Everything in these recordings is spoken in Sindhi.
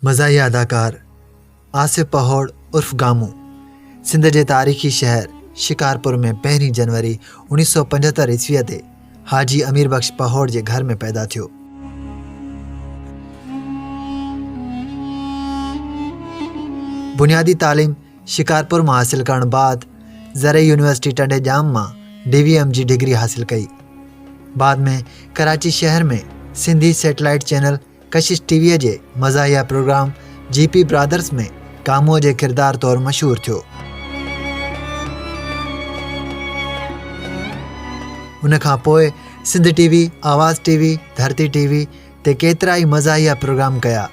مزاحيه اداڪار آصف پهوڙ عرف گامو سنڌ جي تاريخي شهر شڪارپور ۾ پهرين جنوري 1975 عيسويء تي حاجي امير بخش پهوڙ جي گهر ۾ پيدا ٿيو. بنيادي تعليم شڪارپور مان حاصل ڪرڻ بعد زرعي يونيورسٽي ٽنڊي ڄام مان ڊي وي ايم جي ڊگري حاصل ڪئي. بعد ۾ ڪراچي شهر ۾ Sindhi satellite channel Kashish T V جي مزاحيه پروگرام جي پي برادرز ۾ ڪاموء جي ڪردار طور مشهور ٿيو. ان کان پوء Sindh T V, Awaz T V, Dharti T V تي ڪيترائي مزاحيه پروگرام ڪيا.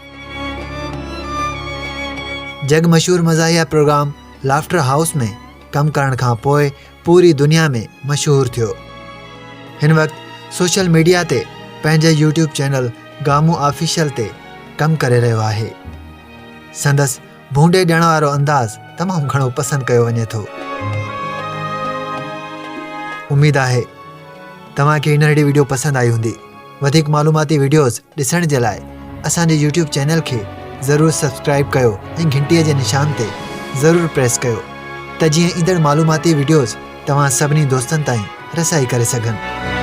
جڳ مشهور مزاحيه پروگرام لافٽر هائوس ۾ ڪم ڪرڻ کان پوء پوري دنيا ۾ مشهور ٿيو. هن وقت سوشل ميڊيا تي پنهنجي يوٽيوب چينل گامو آفيشل تي ڪم ڪري رهيو آهي. سندس ڀونڊي ڏيڻ وارو انداز تمام گهڻو پسند ڪيو وڃي ٿو. اميد آهي توهان کي هينئرڙي وڊيو پسند آئي هوندي. وڌيڪ معلوماتي وڊيوز ڏسڻ جي لاء اسان جي يوٽيوب چينل کي ضرور سبسڪرائيب ڪيو ۽ گهنٽي جي نشان تي ضرور پريس ڪيو ته جيئن ايندڙ معلوماتي وڊيوز توهان سڀني دوستن تائين رسائي ڪري سگهن.